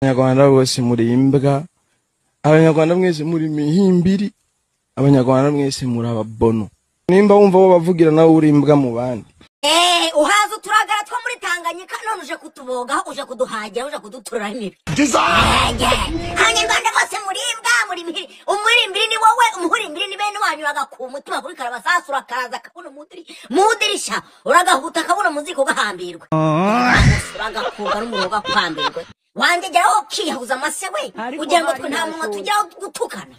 Abanyarwanda bose muri imbwa, Abanyarwanda mwese muri mihimbiri, Abanyarwanda mwese muri ababono. Nimba wumva bo bavugira nawe uri imbwa mu bandi. Uhaza uturagara two muri Tanganyika none uje kutubogaho, uje kuduhagira, uje kuduturiraho imibi. Abanyarwanda bose muri imbwa, muri mihiri, umurimbiri ni wowe, umuhurimbiri ni bene wanyu. Uragakura umutima kuri karabasasu, urakaza kabona mudirisha, uragahuta kabona muziko ugahambirwa, uragakuga n'umuriro ugakwambirwa. Wangegeraho ukiyahuza amase we, ugira ngo twe nta munwa tujyaho gutukana.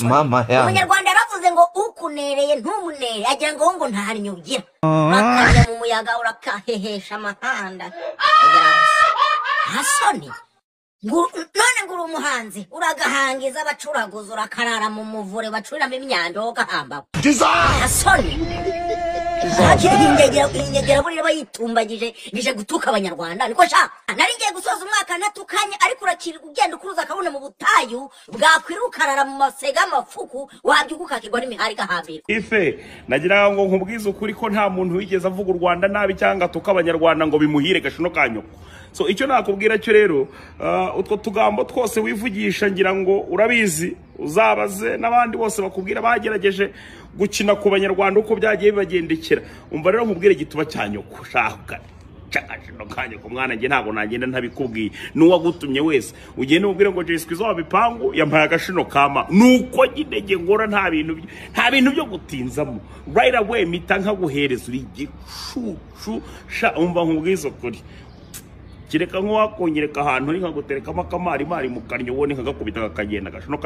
Mama yangu. Umunyarwanda yaravuze ngo ukunereye ntumunere, agira ngo ngo nta rinyo ugira. Urakarya mu muyaga, urakahehesha amahanda. Hasoni none ngo uri umuhanzi, uragahangiza abacuraguza, urakarara mu muvure bacuriramo imyanda ugahamba. Hasoni ingegera buriya bayitumbagije ngije gutuka Abanyarwanda. Niko sha nari ngiye gusoza umwaka natukanye, ariko urakiri ugenda ukuruza akabona mu butayu bwakwira, ukarara mu masega amafuku, wabyuka ukakirwa n'imihari igahambirwa. Ife nagira ngo nkubwize ukuri ko nta muntu wigeze avuga u Rwanda nabi cyangwa atuka Abanyarwanda ngo bimuhire gashuno kanyoko. So icyo nakubwira cyo rero, utwo tugambo twose wivugisha ngira ngo urabizi, uzabaze n'abandi bose bakubwira bagerageje gukina ku Banyarwanda uko byagiye bibagendekera. Umva rero nkubwire igituba cya nyoko, shaka cakashino kanyoko mwana, nge ntabwo nagenda ntabikubwiye. N'uwagutumye wese ugende umubwire ngo Jay Squeezer wa bipangu yampaye agashino kama, nuko nyine nge ngora nta bintu byo gutinzamo, right away mpita nkaguhereza. Uri igicucu sha. Umva nkubwize ukuri, kireka nk'uwakonyereka ahantu uri nkaguterekamo akamari mari mu karyo, ubone nkagakubita kakagenda gashino.